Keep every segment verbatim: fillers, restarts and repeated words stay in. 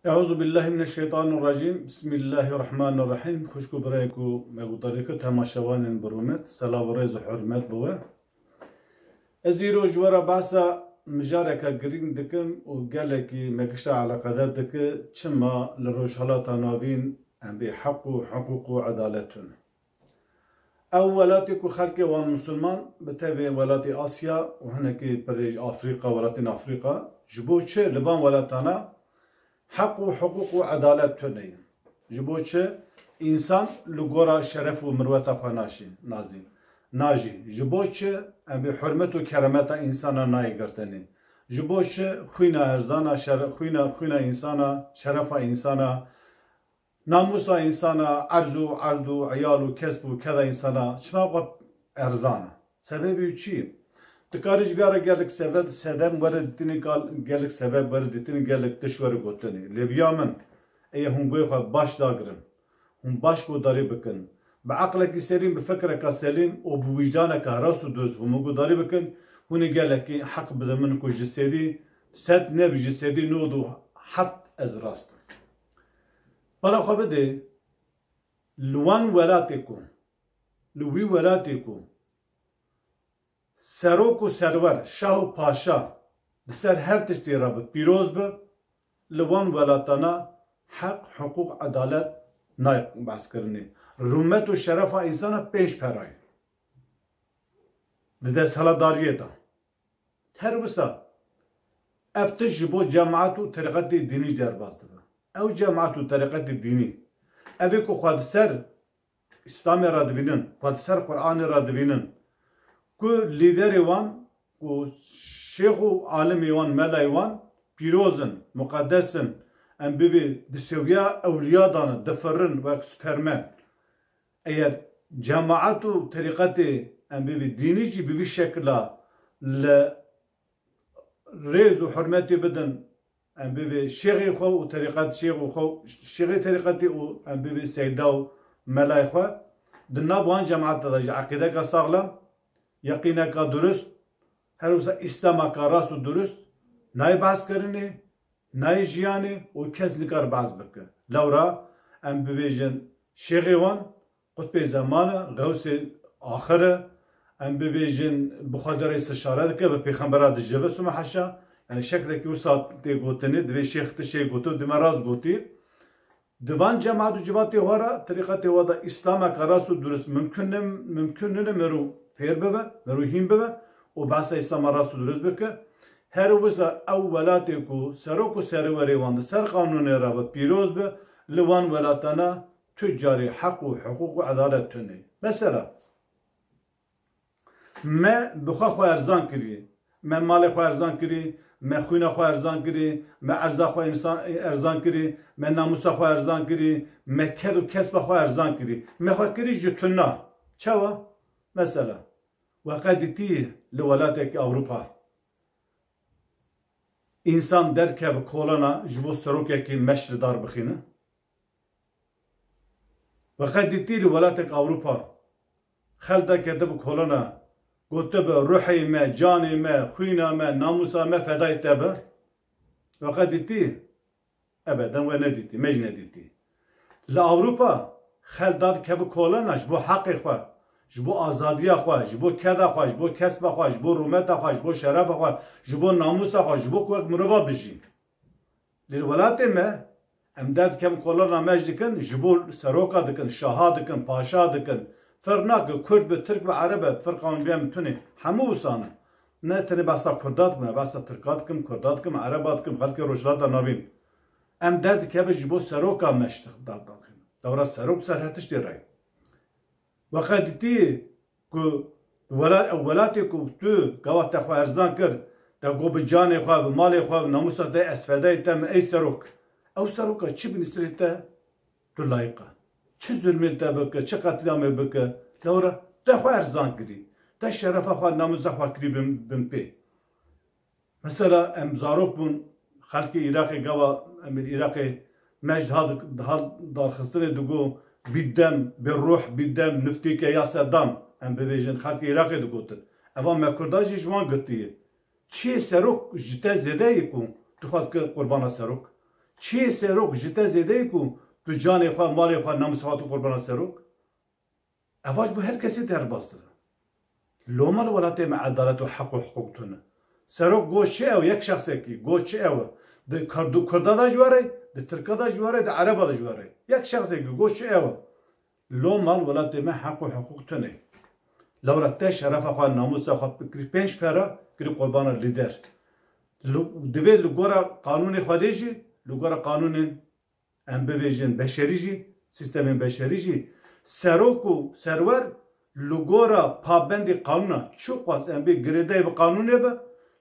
Euzu billahi mineşşeytanirracim. Bismillahirrahmanirrahim. Xwişk û birayek û me guhdarî kir, temaşevanên bi rûmet, selav û rêz û hurmet bi we. Ez îro ji we re behsa mijareke girîng dikim û gelekî me gişta eleqedar dike, çima li Rojhilata Navîn em bê heq û hiqûq û edalet tune. Ew welatê ku xelkê wan misilman, bi tevê welatê Asya û hinekî pirê ji Afrîka, welatên Afrîka, ji bo çi li van welatana heq û hiqûq û edalet tune ye? Ji bo çi însan li gora şeref û mirweta xwe naşî, nazî, najî? Ji bo çi em bê hurmet û keremeta însana nayê girtinê? Ji bo çi xwîna erzana, şere-, xwîna, xwîna însana, şerefa însana, namûsa însana, erz û erd û eyal û kesb û keda însana çima xwe erzan e? Sebebê wî çi ye? Dikarî ji vê re gelek sebeb, sedem were dîtinê, gal-, gelek sebeb were dîtinê, gelek tişt were gotinê. Lê bi ya min, eye hûn guhê xwe baş dagirin. Hûn baş guhdarî bikin. Bi eqlekî serîn, bi fikreka selîm û bi wijdaneka rast û dûst hûn guhdarî bikin. Hûn ê gelekî heq bidin min ku ji sedî sed ne, ji sedî nod û heft ez rast im. Bala xwe bidê, li wan welatê ku, li wî welatê ku serok û serwer, şah û paşa li ser her tiştê re bi pîroz bi, li wan welatana heq, hiqûq, edalet nayê behskirinê. Rûmet û şerefa însana pênc pera ye di desthilatdariyê de. Her wisa ev tişt ji bo cemaet û terîqetê dînî derbas dibe. Ew cemaet û terîqetê dînî, ev ê ku xwe di ser Îslamê re divînin, xwe di ser Qur'anê re divînin, ku lîderê wan, ku şêx û alimê wan, melayê wan pîroz in, muqedes in, em bivê di sewiya ewliya de ne, difirin wek supermen. Eger cemaet û terîqetê, em bivê dînî jî bi vî şekila li rêz û hurmetê bidin, em bivê şêxê xwe û terîqet şêx û xwe, şêxê terîqetê û em bivê seyda û melayê xwe, di nav wan cemaeta de jî eqîdeka saxlem, yeqîneka durust, her wisa îslameka rast û durust nayê behskirinê, nayê jiyanê û kes nikare behs bike. Lewra em bivêjin şêxê wan qutbê zeman e, xewsê axir e, em bivêjin bi Xwedê re îstişare dike, bi pêxembera dicive, suma heşa. Yani şeklekî wisa tê gotinê, divê şêx tiştê goto, dime rast gotî. Di van cemaet û civatê xwe re, terîqetê xwe de îslameke rast û durust mimkun ne, mimkun nine merû fêr bibe, merû hîn bibe û behsa îslama rast û durust bike. Her wisa ew welatê ku serok û serwerê wan di ser qanûnê re be pîroz be, li wan welatana tu carî heq û hiqûq û edalet tune. Mesela, me bi xwe xwe erzan kirî, me malê xwe erzan kirî, me xwîna xwe erzan kirî, me erza xwe însan, erzan kirî, me namûsa xwe erzan kirî, me ked û kesba xwe erzan kirî. Me xwe kirî ji tuna. Çawa? Mesela, we qe dîtî li welatekî Ewropa însan derkeve kolana ji bo serokekî meş li dar bixîne? We qe dîtî li welatek Ewropa xel derketibe kolana, gotibe ruhê me, canê me, xwîna me, namûsa me fedayê te be? We qe dîtî? Ebeden we nedîtî, me jî nedîtî. Li Ewropa xel dadikeve kolana ji bo heqê xwe, ji bo azadiya xwe, ji bo keda xwe, ji bo kesba xwe, ji bo rûmeta xwe, ji bo şerefa xwe, ji bo namûsa xwe, ji bo ku wek mirova bijî. Lê li welatê me, em derdikevin kolana me jî dikin, ji bo seroka dikin, şaha dikin, paşa dikin. Ferq nake, Kurd be, Tirk be, Ereb be, firqa wan bîya min tune, hemû wisa ne. Ne tenê behsa Kurda dikim, behsa Tirka dikim, Kurda dikim, Ereba dikim, xelkê Rojhilata Navîn. Em derdikevin ji bo seroka me ji derdixin. Lewra serok ser her tiştê re ye. We qe dîtî ku wela-, welatê ku tu gava te xwe erzan kir, te got bi canê xwe, bi malê xwe, bi namûsa te ez fedayê te me, ey serok. Ew seroka çi binî serê te, tu layiq e. Çi zulmê te bike, çi qetlîamê bike, lewra te xwe erzan kirî. Te şerefa xwe, namûsa xwe kirî bin, bin pê. Mesela em zarok bûn, xelkê Iraqê gava em ê Iraqê me ji diha, diha darxistinê digo bîdem, bi ruh, bîdem, niftîke ya Sedam, em bibêjin, xelkê Iraqê digotin. Eva me Kurda jî ji wan girtiye. Çiyê serok ji te zêde ye ku tu xwe dike qurbana serok? Çi serok ji te zêde ye ku tu canê xwe, malê xwe, namûsa xwe tu qurbana serok? Ev ji bo her kesî derbas dibe. Loma li welatê me edalet û heq û hiqûq tune. Serok got çi ew, yek şexsekî got çi ew e. Di Kurd-, Kurda de ji we re, di Tirka de ji we re, di Ereba de ji we re. Yek şexsekî got çi ew e. Loma li welatê me heq û hiqûq tune. Lewra te şerefa xwe, namûsa xwe bikirî pênc pera, kirî qurbana lîder. Li, divê li gora qanûnê Xwedê jî, li gora qanûnên em bivêjin beşerî jî, sîstemên beşerî jî, serok û serwer li gora pabendê qanûna, çiqas em bê girêdayî bi qanûnê be,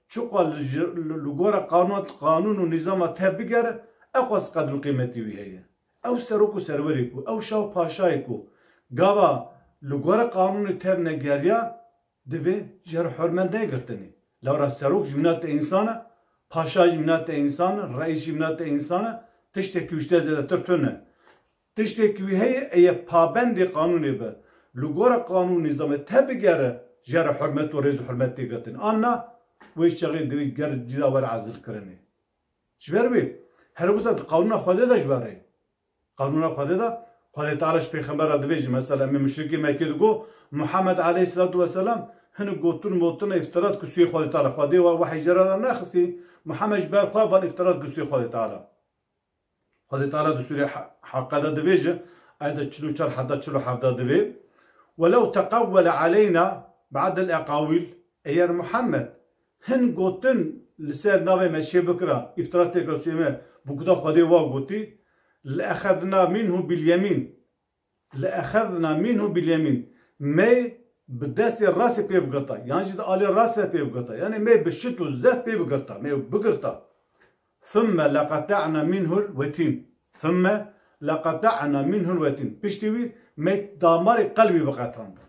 çiqas li ji, li, li gora qanûn, qanûn û nîzama tev bigere, eqas qedr û qîmetî wî heye. Ew serok û serwerê ku, ew şah û paşayê ku gava li gora qanûnê tev negeriya, divê ji re hurmet neyê girtinê. Lewra serok jî mîna te însan e, paşa jî mîna te însan e, reîs jî mîna te însan e, tiştekî wî ji te zêdetir tune. Tiştekî wî heye, eye pabendê qanûnê be. Li gora qanûn nîzamê te bigere, ji re hurmet û rêz û hurmet tê girtin. Anna, wê çaxê divê ger cî de were ezilkirinê. Ji ber wê, her wisa di qanûna Xwedê de ji we re ye. Qanûna Xwedê de, Xwedê Teala ji pêxember re dibêje, mesela, em ê muşrikê Mekkê digo, Muhammed aleyhisselatu vesselam hin gotin motin îftira dike sûyê Xwedê Teala. Xwedê we wehî jê re nexistî, Muhammed ji ber xwe van îftira dike sûyê Xwedê Teala. Xwedê Teala di sûrê Ha-, Haqqe de dibêje, ayet çil û çar heta çil û heft de divê, "Welew teqewwele aleyna ba'del eqawîl", eger Muhammed hin gotin li ser navê me çê bikira, îftira têkira sûyê me, bi kuta Xwedê wa gotî, "Le'exedna minhu bil yemîn." "Le'exedna minhu bil yemîn." Me bi destê rastê pê bigirta. Yan jî di alê rastê pê bigirta. Yanî me bi şit û zeft pê bigirta. Me bigirta. "Thumme leqeta'na minhul wetîn." "Thumme leqeta'na minhul wetîn." Piştî wî me damarê qelbî biqetandin.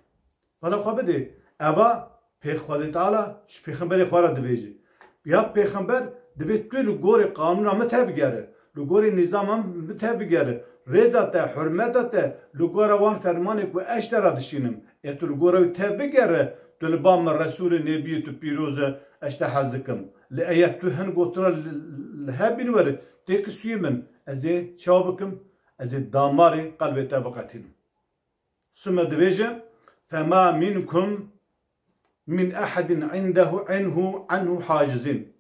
Bala xwe bidê. Eva pêx Xwedê Teala ji pêxemberê xwe re dibêje. Ya pêxember, divê tu li gorê qanûna min tevgere, li gorê nîzama min tevgere, rêza te, hurmeta te, li gora wan fermanê ku ez ji te re dişînim. Ê tu li gora wî tevbigere, tu li ba min Resûlê Nebiyê tu pîroz e, ez ji te hez dikim. Lê eger tu hin gotina li, li hev bîn were, têkî sûyê min, ez ê çawa bikim? Ez ê damarê qelbê te biqetînim. Sume dibêje, "Fema minkum min ehedin indehu, inhu, anhu hacizin."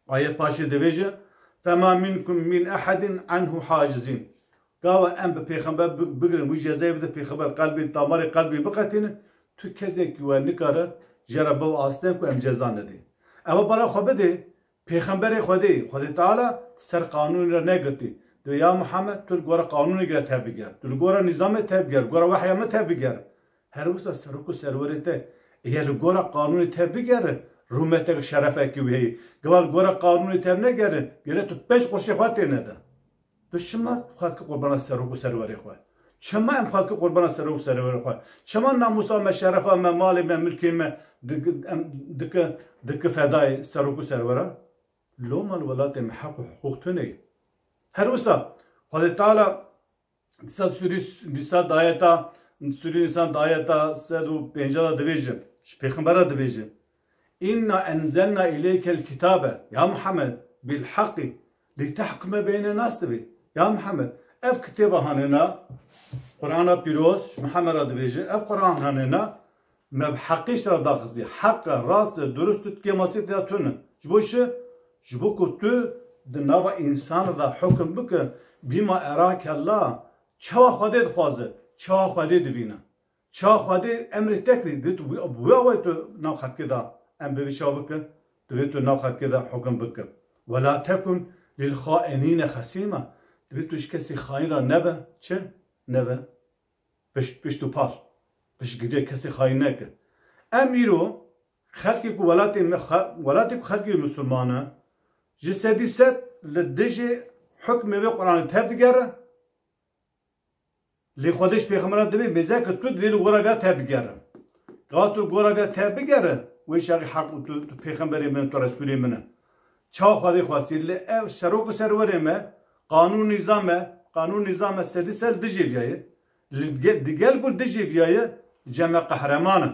Ayet paşê dibêje, "Fema minkum min ehedin anhu hacizin." Gava em bi pêxember bi-, bigirin, wî cezayê bide pêxember, qelbê, damarê qelbê biqetîne, tu kesekî we nikare jê re biw asten ku em ceza nedê. Eva bala xwe bidê, Pêxemberê Xwedê, Xwedê Teala ser qanûnê re negirtî. Dibê, ya Muhammed, tu li gora qanûnê re tevbiger. Tu li gora nîzamê tevbiger, li gora wehya min tevbiger. Her wisa serok û serwerê te, eger li gora qanûnê tevbigere, rûmetek şerefekî wî heye. Gava li gora qanûnê tevnegere, gere tu pênc qurşê xwe tê nede. Tu çima xwe dikî qurbana serok û serwerê xwe? Çima em xwe dikî qurbana serok û serwerê xwe? Çima namûsa me, şerefa me, malê me, milkê me diki, em diki, diki fedayê serok û serwera? Loma li welatê me heq û hiqûq tune ye. Her wisa Xwedê Teala dîsa sûrî, dîsa dayeta, sûrî Nîsa dayeta sed û pêncî de dibêje, ji pêxember re dibêje. "Înna enzelna ileykel kitabe", ya Muhammed, "bil heqî li tehkume beyne nas" dibê. Ya Muhammed, ev kitêba hanêna, Qur'ana pîroz, ji Muhammed re dibêje, ev Qur'an hanêna, me bi heqî ji te re daxistî. Heq e, rast e, durust e, kêmasî tê de tune. Ji bo çi? Ji bo ku tu di nava însan de hukum bike, bîma erake Allah, çawa Xwedê dixwaze, çawa Xwedê divîne. Çawa Xwedê emrê te kirî, divê tu wî, bi wî awayî tu nav xelkê de, em bi vî çawa bike, divê tu nav xelkê de hukum bike. "Wela tekun lil xainîne xesîma." Divê tu ji kesî xayin re nebe, çi? Nebe. Pişt, pişt û pal. Piştgiriyê kesî xayin neke. Em îro xelkê ku welatê me, xe-, welatê ku xelkê wî misilman e, ji sedî sed li dijê hukmê vê Qur'anê tev digere. Lê Xwedê ji pêxemberan dibê mêze ku tu divê li gora viya tev bigere. Ka tu li gora viya tev bigere, wê şaxî heq û tu, tu pêxemberê min, tu resûlê min e. Çawa Xwedê xwestî, lê ev serok û serwerê me, qanûn nîzam e, qanûn nîzam e, sedî sed li dijê viya ye. Li ge-, digel ku li dijê viya ye, cem e qehreman e.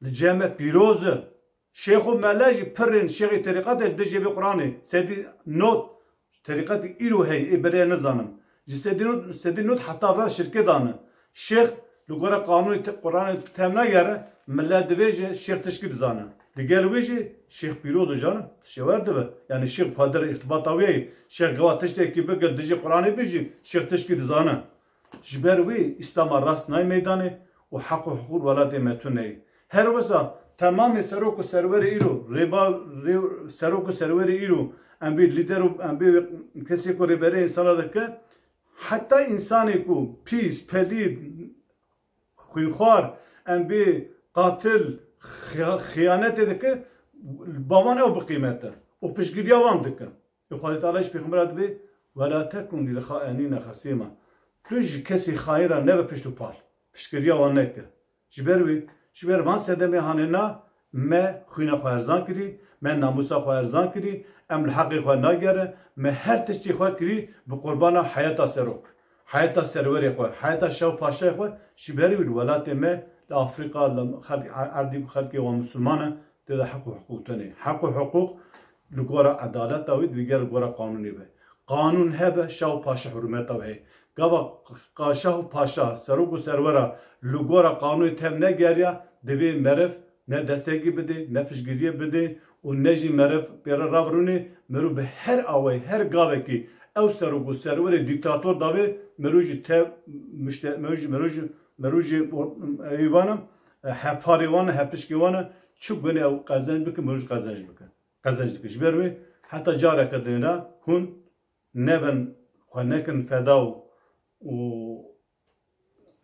Li cem e pîroz e. Şêx û mele jî pirên şêxê terîqetê li dijê vê Qur'anê sedî not Terîqetê îro heye, ê berê nizanim. Ji sedî nod, sedî nod heta vira şirkê dane. Şêx li gora qanûnê te-, Quranê tev nagere, millet divêje şêx tişkî dizane. Digel wê jî şêx pîroz û canim tiştê wer dibe. Yanî şêx bi Xwedê re îrtibata wê ye. Şêx gava tiştekî bike dijî Quranê bijî, şêx tişkî dizane. Ji ber wê Îslama rast nayê meydanê û heq û hiqûq welatê me tune ye. Her wisa temamê serok û serwerê îro, rêba-, rê-, serok û serwerê îro, em bê lîder û em bê kesê ku rêberê însana dike, heta însanê ku pîs, pelîd, xwînxwar, em bê qatil, xiya-, xiyanetê dike, ba wan ew bi qîmet e û piştgiriya wan dike. Û Xwedê Teala ji Pêxembera divê, "Wela tekun lil xaenîne xesîma." Tu ji kesî xayîn re nebe pişt û pal. Piştgiriya wan neke. Ji ber wî, ji ber van sedemê hanê na, me xwîna xwe erzan kirî, me namûsa xwe erzan kirî, em li heqê xwe nagere, me her tiştê xwe kirî bi qurbana heyeta serok, heyeta serwerê xwe, heyeta şah û paşayê xwe, ji ber wî li welatê me, li Afrîka, li xelk-, erdî ku xelkê wan misilman e, tê de heq û hiqûq tune. Heq û hiqûq li gora edaleta wî, digel li gora qanûnê be. Qanûn hebe, şah û paşa hurmeta wê heye. Gava qa-, şah û paşa, serok û serwera li gora qanûnê tev negeriya, divê meriv ne destekî bidê, ne piştgiriyê bidê û ne jî meriv pê re ravirûnê, meriv bi her awayî, her gavekî ew serok û serwerê dîktator davê, meriv jî tev muşte-, meriv jî, meriv jî, meriv jî or-, ewî wan e, hevparê wan e, hevpişkê wan e, çi gunê ew qezenc bike, meriv jî qezenc bike. Qezenc dike. Ji ber wê heta careke dinêre hûn nevin xwe nekin feda û, û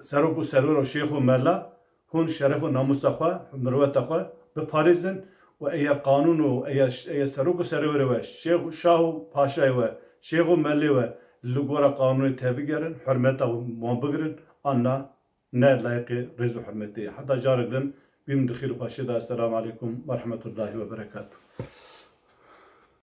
serok û serwer û şêx û mela, hûn şeref û namûsa xwe, mirweta xwe biparêzin û eger qanûn û eger, eger serok û serwerê we, şêx û şah û paşayê we, şêx û melê we li gora qanûnê tevigerin, hurmeta wan bigirin, anna ne layiqê rêz û hurmetê ye. Heta carek din, bîm di xêr û xweşiyê de. Esselamu aleykum ve rahmetullahi ve berekatuh.